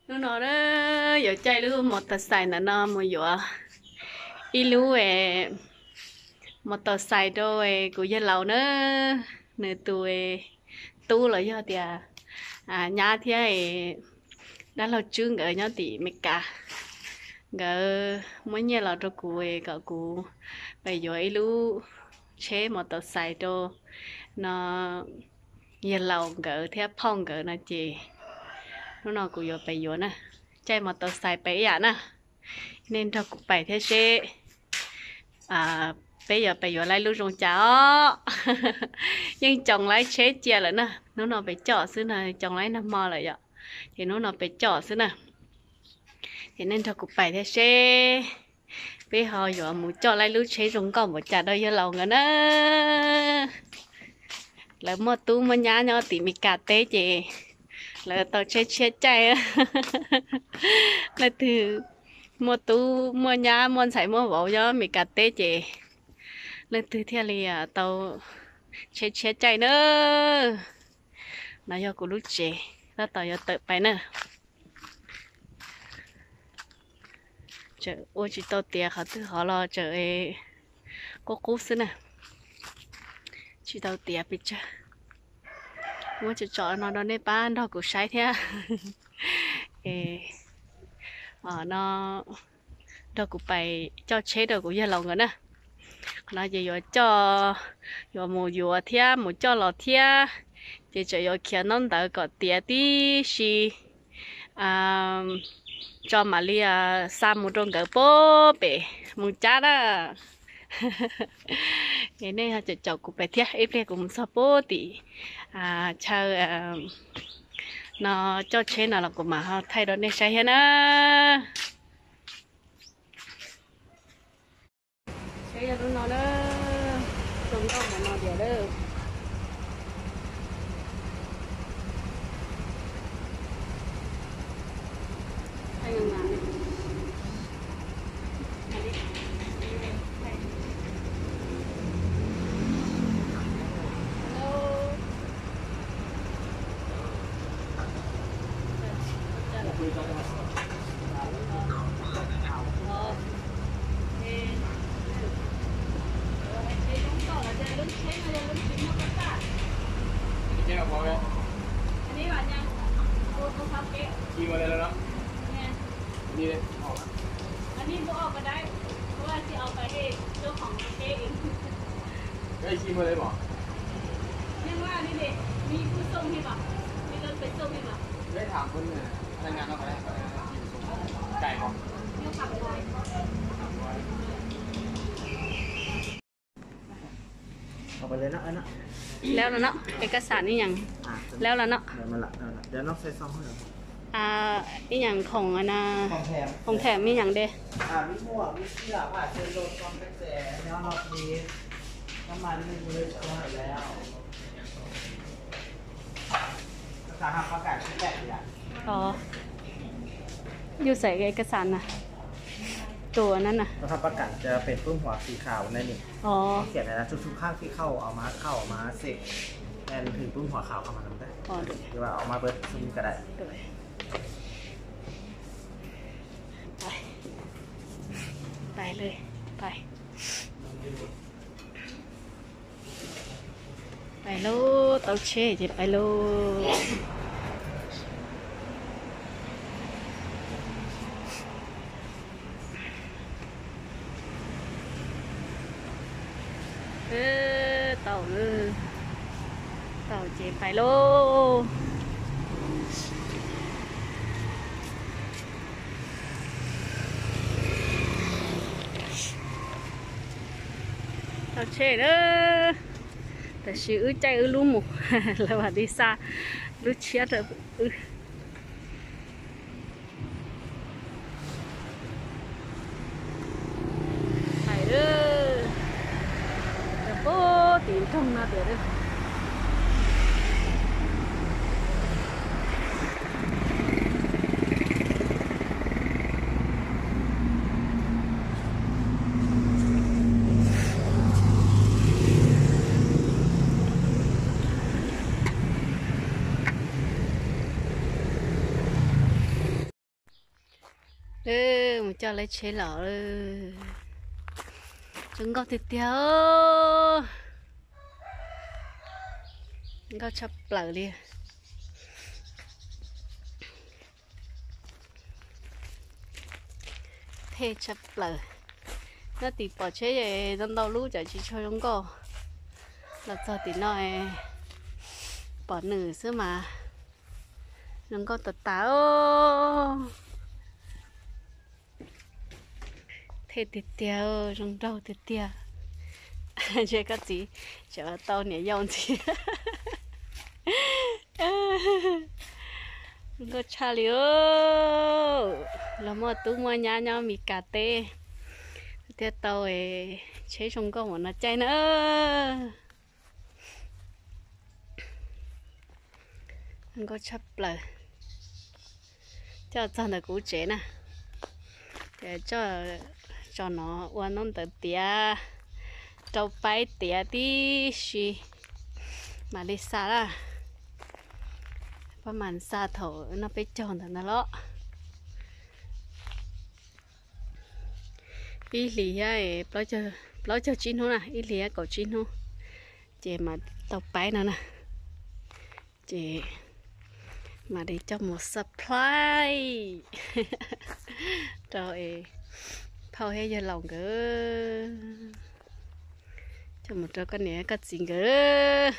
Hnub no na, yuav caij lub mos tas xais ntawm no mus yuav ib lub mos tas xais rau kuv yawg laus na, nws tus tub los yog tias nyab thiab dab laug Tswb nkawd nyob tim Meskas. Nkawd muab nyiaj los rau kuv kom kuv pais yuav ib lub tsheb mos tas xais rau no yawg laus nkawd thiab phauj nkawd no ces hnub no kuv yuav pais yuav na, caij mos tas xais pais ib yam na. Nej nrog kuv pais thiab seb peb yuav pais yuav laib lub zoo cas os. Yeej coo laib tsheb cia lawm na, hnub no pais coj xwb na, coo laib nag hmo lawm yom, ces hnub no pais coj xwb na. Ces nej nrog kuv pais thiab seb peb ho yuav mus coj laib lub tsheb zoo nkauj npaum cas rau yawg laus nkawd na. Lawv muaj tub muaj nyab nyob tim Meskas teb ces lawv tau tsheb tshiab caij. Leej twg muaj tub muaj nyab muaj ntxhais muaj vauv nyob Meskas teb ces leej twg thiaj li tau tsheb tshiab caij na. No yog kuv lub tsev, tab tom yuav tawm pais na. Tseem ua tsis tau tiav qhov twg hov los tseem qub qub xwb na. Tsis tau tiav pes tsawg. Muab tsom tsom no rau nej pab nrog kuv saib thiab. No nrog kuv pais coj tsheb rau kuv yawg laus nkawd na. Qhov no ces yuav coj, yuav mus yuav thiab mus coj los thiab, ces tseem yuav khiav ntaub ntawv kom tiav tib si tso mam li xa mus rau nkawd pem Moos Cab na. Es nej caum caum kuv pais thiab, ib pliag kuv mus txog pem tim chaw no coj tsheb no los kuv mam ho thaij rau nej saib thiab na. Tsheb yog lub no na, zoo nkauj npaum no tiag lawm. Lawv los no, ib kas xam ib yam, lawv los no. Ib yam khoom, khoom them ib yam de. Yus xaiv ib kas xam na, tus na na. ถ้าประกันจะเป็นปึ้มหัวสีขาวในนี่ เขียนเลยนะ ทุกๆ ครั้งที่เข้าเอามา เข้าเอามาเสร็จ แอนถือปึ้มหัวขาวเข้ามาทำได้ หรือว่าเอามาเบิร์ดซุมก็ได้ Pais lauj, tau tsheb ces pais lauj. Tau, tau ces pais lauj. Tau tsheb na, tab sis wb caij wb lub mus, lawv mam li xa lub tshiab rau wb. Pais, pem tim nroog no tiag. Mus coj lawv tsheb los. Zoo nkauj tiag tiag. Nkauj tshaj plaws li. Thej tshaj plaws. Nyob tim pom tsheb ntau ntau lub, cas tsis tshua zoo nkauj. Los txog tim no pom nws xwb mas zoo nkauj tas tas. Thej tiag tiag, zoo nraug tiag tiag. Ntshe koj txiv tseem tau niam yau ntxiv. Zoo nkauj tshaj li. Los muaj tub muaj nyab nyob Mes Kas teb thiaj tau tsheb zoo nkauj ua no caij na. Zoo nkauj tshaj plaws. Coj txog ntawm kuv tsev na, ces tso no ua nub ntawd tiav, rau paib tiav tib si mam li xa lawm. Pab mas xa thaum noj peb caug ntawd ntag los. Ib hlis thiab plaub caug tsib hnub na, ib hlis thiab kaum tsib hnub, ces mas tau paib no na. Ces mam li coj mus supply rau phauj thiab yawg laus nkawd, coj mus rau koj niam koj txiv nkawd.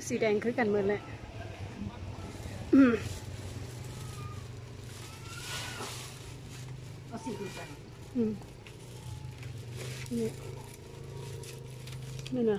Xì đèn khứ cần mượn lại. Đây nè.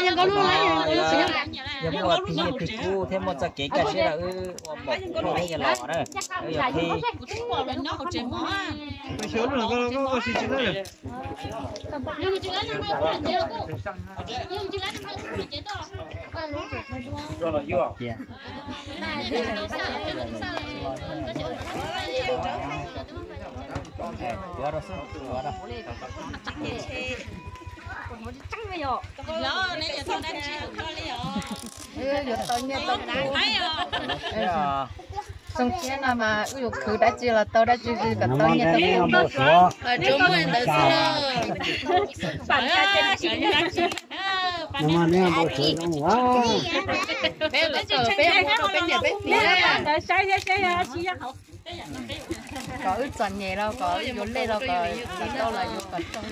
Yog muaj tig niaj tig kub thiab muaj txoj kev kaj siab los wb ua npaum li los na, wb yog thib. Yuav tau nyiaj tau kub. Xyoo tshiab no mas wb yuav khwv dab tsi los tau, dab tsi kom tau nyiaj tau kub. Peb kom peb nyiam peb txiv. Kom wb txom nyem los kom wb yuav lej los kom txom tau los yuav kom tau.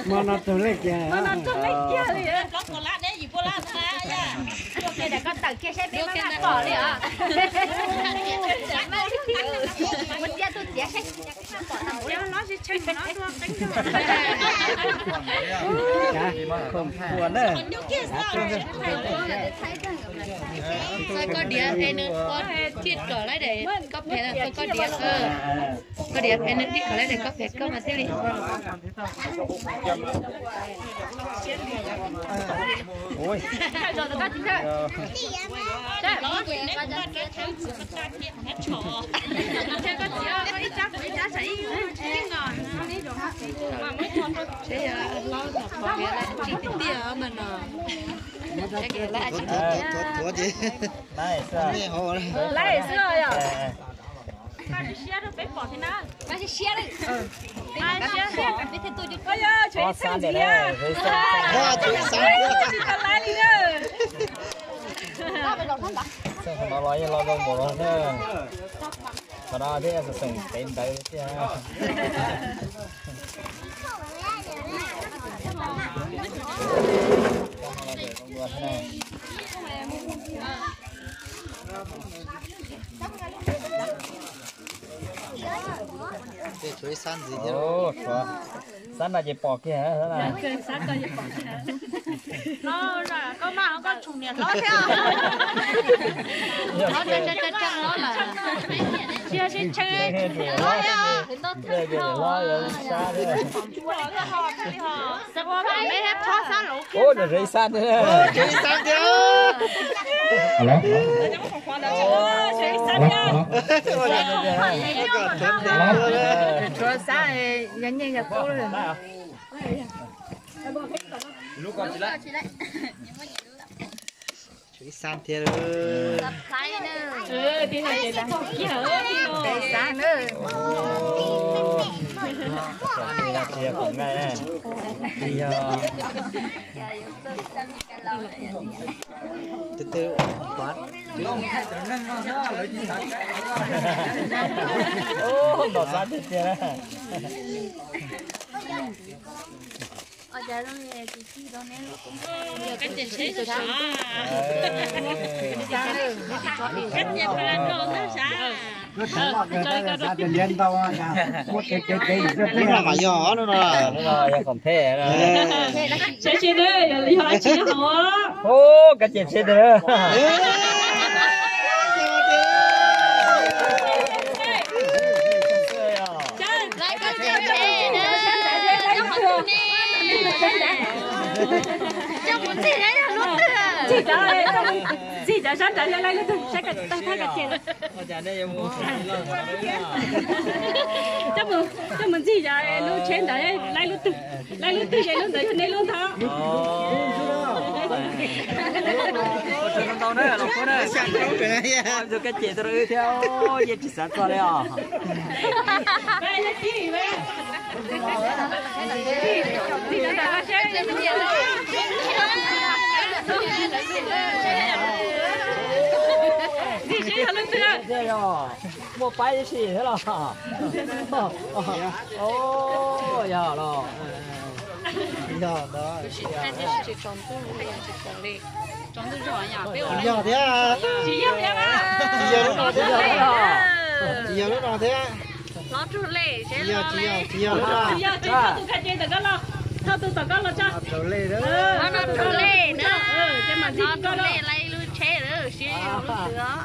Hmo no raug lej kiag. Koj tawm kiag saib peb maj mam pom li os. Ua ntsia tus txiav saib. Khoom puas na. Txoj koj diav es nws ua thiaj kom laib daim koj phem, txoj koj diav, koj diav es nws thiaj kom laib daim koj phem koj mas thiaj li. Seb yog hlob tom qhov viav lawv tsis tiag tiag mas no. Laib xwb yom. Tsis tau laib li na. Txheej qhov no los yeej los zoo npaum no na. Qhov no thiab xeem tev ntawd thiab. Tshuav ib sab ntxiv thiab. Sab no ces pom kiag. Koj mas koj tsum niam hlob thiab. Tsis yog sib tshee, hlob thiab. Ua kom me thiab phob sab laus. Ub, nws ib sab thiab. Ib sab thiab. Tshuav sab yog nyiaj yog kub. Tshuav ib sab thiab. Tus twg? Ub, ntom sab tiag tiag. Lub no mas yog, lub no yog khoom thej. Sawv tsees, yog li ho tsis yog hauv. Ub, kab ces tsheb ntawd. Ntxig cov sab nrad laib lub twg, saib tag kab ces. Coj mus ntxig cov lub tsheb ntawd laib lub twg, laib lub twg ces lub ntawd yog nej lub ntag. Ntxig kab ces rau wb thiab, yeej tsis xav txog li os. Muaj paib ib si thiab los? Yog los. Yog thiab. Tsis yog lub no thiab. Tsis yog lub no thiab. Tsis yog, tsis yog, tsis yog lub no. Tsis yog, tsis yog, tus kab ces tom koj los, thauj tus tom koj los tso. Raug lej na. Ces mam ntxig koj los. Lub tsheb lub twg os.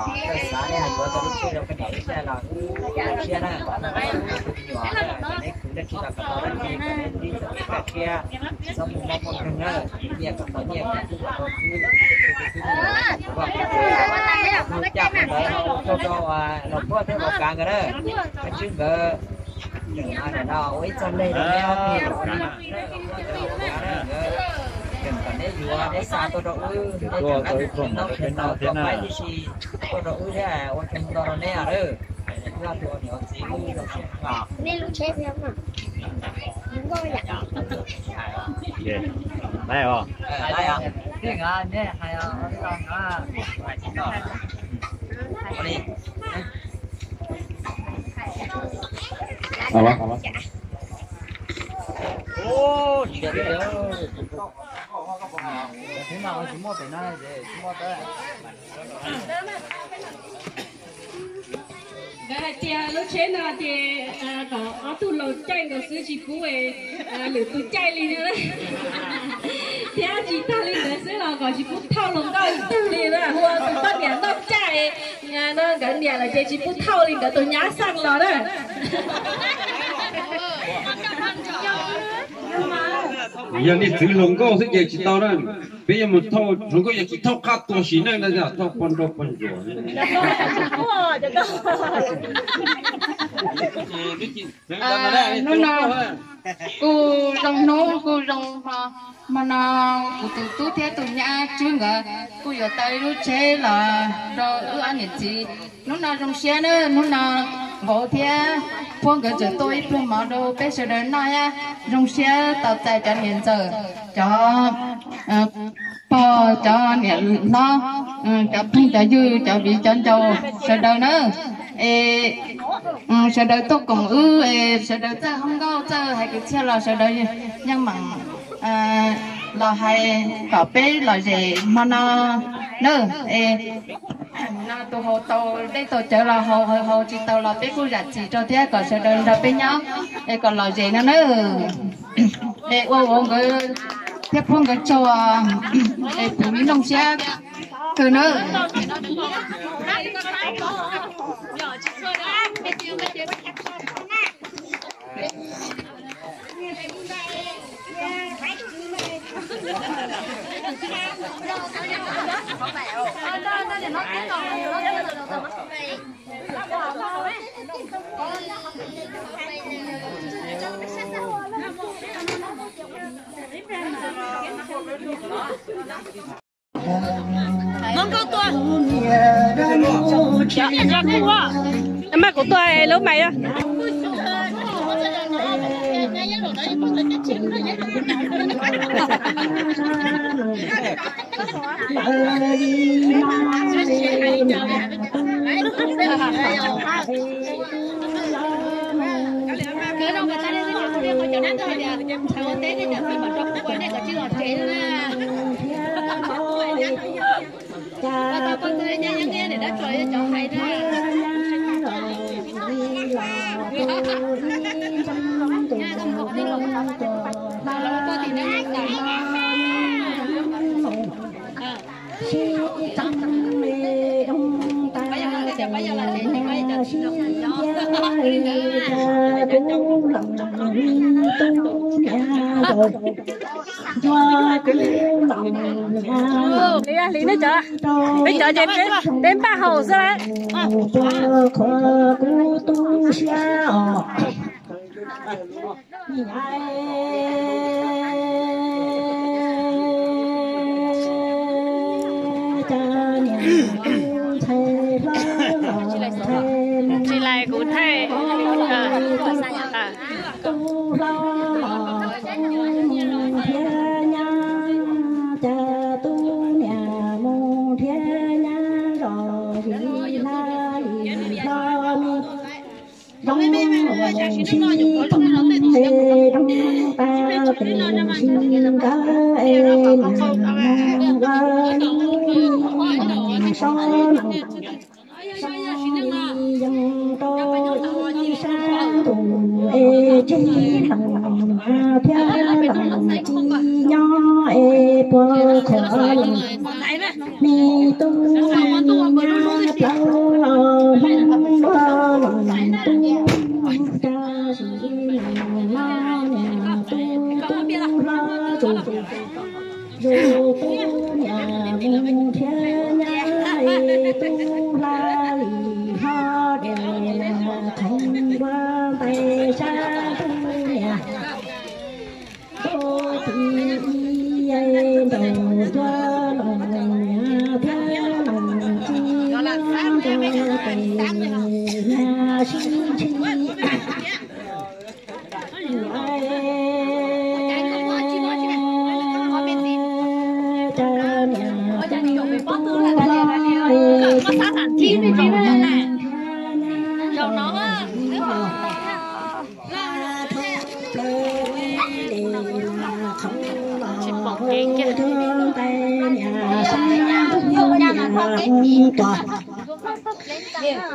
Koj xav nej hais yuav tau lub tsheb rau koj niam ib zaj los wb qhia na, kom nej tus me nyuam, kom neb khwv dab tsi los kom tau dab tsi, kom neb tib txoj kev kaj siab, txhob muaj mob muaj nkeeg na, nyiaj kom tau nyiaj, khwv kom tau khwb, khwv khwb khwb, mus caj mus ntawd ua rau rau los puab thiab los kav nkawd na, Koj Tswb nkawd tseem no ua ib txoj lej rau neb ob tug, tseem kom neb yuav neb xa tuaj rau wb, neb tseem ntaub tseem tau tib si tuaj rau wb thiab ua tsaug ntau rau neb os. Neb tus niam ua txiv wb zoo siab os. Laib os. Nkawd hais tias lub tsheb no ces kom ob tug laus caij nkaus xwb, tsis pub lwm tus caij li no, thiab tsis tag li ntawd xwb los kom tsis pub thauj hluas nkauj ib tug li na, hu tus poj niam noj caij no, nkawd niam lawm ces tsis pub thauj li nkawd tus nyab xaj los na. Yog nej txwv hluas nkauj xwb ces tsis tau na. Peb yuav mus thauj hluas nkauj, yog tsis thauj qab tua sim neej na, thauj poj nrauj poj ntsuam. Hnub no kuj zoo hnub kuj zoo hmo, hmo no kuv tus tub thiab tus nyab Tswb nkawd kuj yuav tau ib lub tsheb los rau wb ob niam txiv. Hnub no zoo siab na, hnub no vauv thiab phuab nkawd tseem tuaj ib pluag mov rau peb sawv daws noj thiab. Zoo siab tau txais cov niam ntxawm, cov pog, cov niam hlob, cov phooj cov ywg, cov viv cov ncaus sawv daws na. Es sawv daws tuaj koom wb es sawv daws txawj hoob nkauj txawj hais kwv txhiaj los sawv daws yeej meem los hais kom peb lom zem hmo no na. Es no tus haus tau dej tau cawv los haus, haus tsis tau los peb kuj zam txim rau thiab kom sawv daws nrog peb nyob es kom lom zem no na. Es ua vauv nkawd thiab phuab nkawd tsaug es kuv zoo siab kawg nawb. Maj kuv tuaj lub mais. Hli, hli neb cov, peb cov ces peb npaj haus xwb lawm. Tsis lais kuv thaij. Tub hlob los tub mus thiab nyab, cas tub niam mus thiab nyab zos vim hla vim hlo me. Zoo sib thooj me, zoo tag tes sib nkawd es mus ua lub sob no. Yeej rau ib sab ntuj es tsis hloov thiab hloov tsis nyob es puas khuam los me tub me nyab plaub hmoob luaj los tub, tab sis no niam tub tub hlob tsuas Yus tub niam mus nrhiav nyab, tub hla li hlob diam los kheev dua ntais sab tub niam. Tub txiv ib ntaus cuab los niam thiab los txiv nyob nrog tes niam sib ntsib.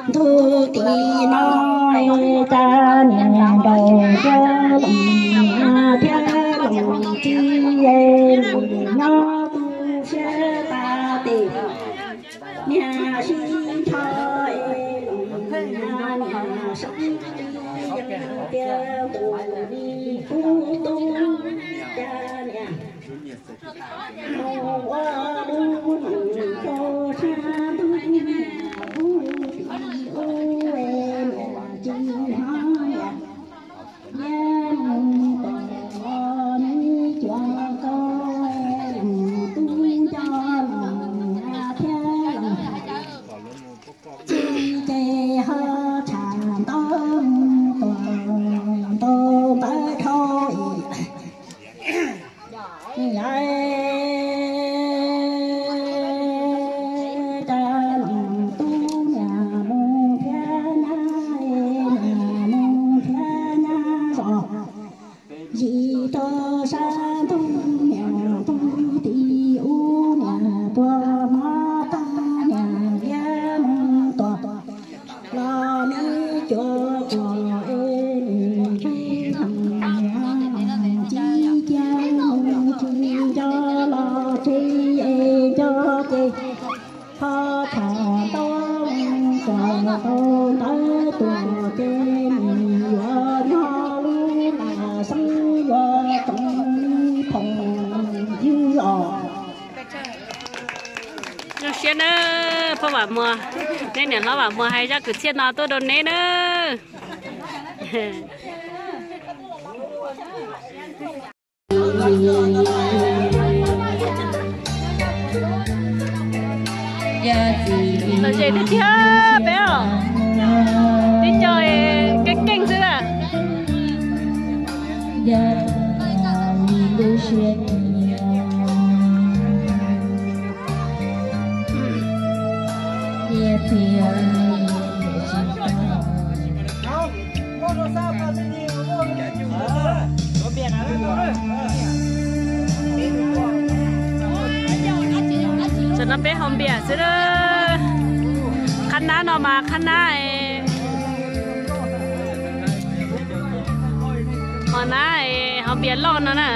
Ntuj tim no cas niam ntaus cuab los thiab los txiv es nws nyob tu siab tas tes. Niam sib ntsho es los niam sib ntsho tias mus li kub tub cas niam mus ua lub neej rau sab ntuj niam ub tim ub es niam tsis hnov niam. Niam mus tom neb cuag koj es tub nco los niam thiab los txiv ces ho tsham ntau mus tom ntau ntawd dhau ib yam. Cas los tub niam mus nrhiav nyab, niam mus nrhiav nyab zos, yim rau sab ntuj niam ub tim ub niam puas hnov tag niam liab mus tom los me cuag kuam es nws tsis hloov niam tsis cia mus tsis nco los tsis es nco ces ho tham ntau mus kom tau ntawd tuaj ces nws yuav nyob lub nram xeeb yuav tsoom li phoom ywg os. Zoo siab nawb Phauj Vam Muas, neb niam hlob Vam Muas hais zaj kwv txhiaj no tuaj rau neb nawb. Lom zem tiag tiag peb os, tib co keej keej xwb lawm. Tam no peb haus npias xwb na. Qhab nab no mas qhab nab, hos nab haus npias loj no na.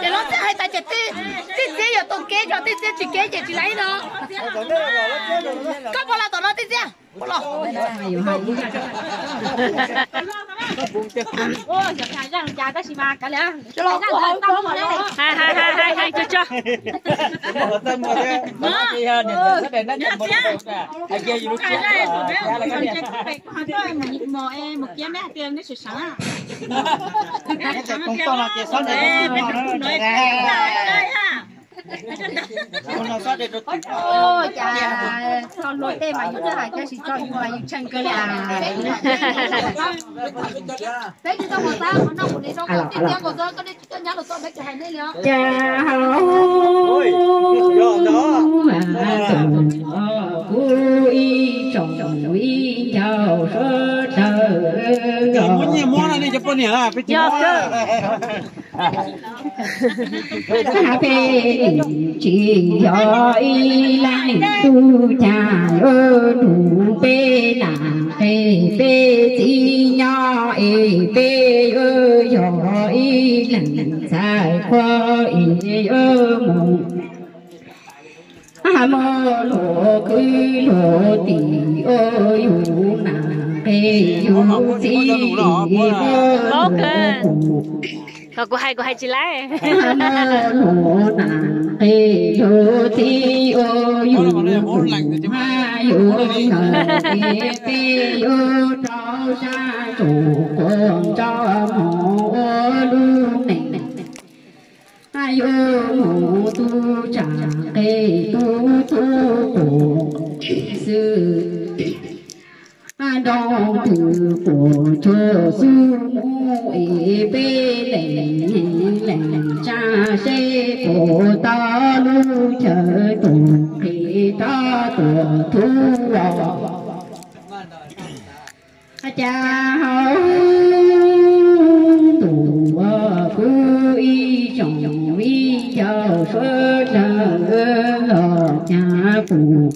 Ces lub txiaj hais tas ces tij txiaj yuav tau keb, tij txiaj tsis keb ces tsis laib no. Koj puas los tom no tij txiaj? Hais hais hais hais tso tso. Cas txog luag tej mas yus twb hais, tab sis txog yus mas yus tshee kawg li. Peb tsis tau mus txog no, kuv li rau koj tiag tiag, koj txog koj nej tsis coj nyab los txog peb tsis hais nej li os. Cas kuv ib tsoom ib ncaus suav dawg yog kawg. Peb tsis yog ib leeg tub cas yuav nug peb nam qhia peb txiv nyob es peb yuav yog ib leeg ntxhais qhua es yuav mus muab luag kwv luag tij ua yus nam qhia yus txiv es muab luag kuv. Kom kuv hais, kuv hais tsis laib. Muab luag nam qhia luag txiv ua yus kuv, hab yuav yog es peb yuav rau sab tsuas quas nroj mus ua lub neej. Yuav mus tub tsa qe tub tub quas xwb. Nroo twg quas tsuag xwb mus es peb lees lees tsa seb puas tau lub chaw tuag qis rov tuaj thub los. Cas hauv ntuj kuv ib tsoom viv ncaus suav dawg los cas kuv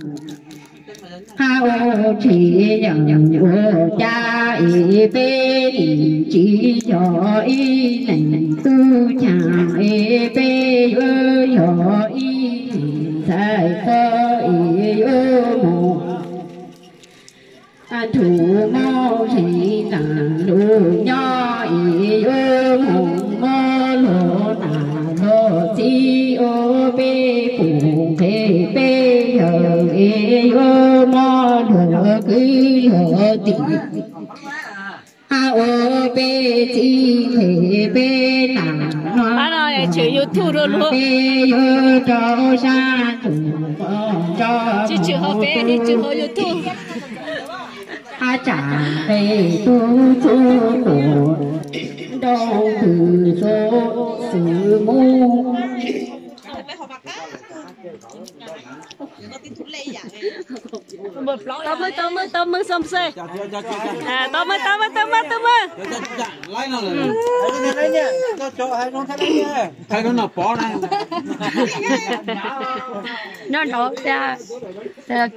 hab ua tshis yeem ua cas es peb nim tsis yog ib leeg tub cas es peb yuav yog ib leeg ntxhais qhua es yuav mus nrug muaj zeeg taag lug nyob es yuav mus muab luag nam luag txiv ua peb pum nqe peb yawg es yuav muab luag kwv luag tij ua peb txiv nqe peb nam no. Tshwm YouTube rau luag. Peb yuav rau sab tsuas quas nroj tsis tshwm hauv peb, tshwm hauv YouTube. Hab tsa qe tub txuj quas nroo twg txuj xwb mus. Tau maj, tau maj, tau maj, xoo xwb. Tau maj, tau maj, tau maj, tau maj. Nyob nrad tiag.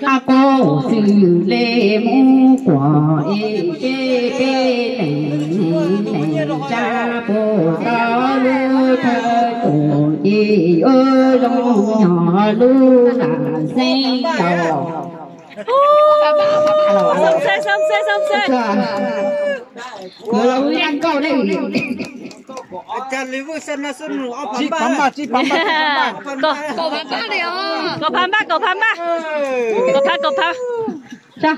Hab puab xwm le mus quas es seb peb lees lees tsa puas tau lub thawj quas Ua zoo nyob lub nam xeeb nkaus. Xom xeb, xom xeb, xom xeb. Kuv los hu nkauj ne. Tsib phav npaj, tsib phav npaj, tsib phav npaj. Kaum phav npaj, kaum phav npaj. Kaum phav, kaum phav. Txais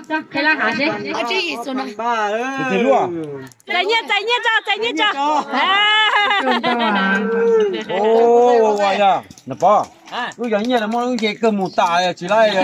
nyiaj, txais nyiaj tso, txais nyiaj tso. Ua yog, niam pog, wb cov nyiaj no muab wb nce kawg mus tas tsis laib.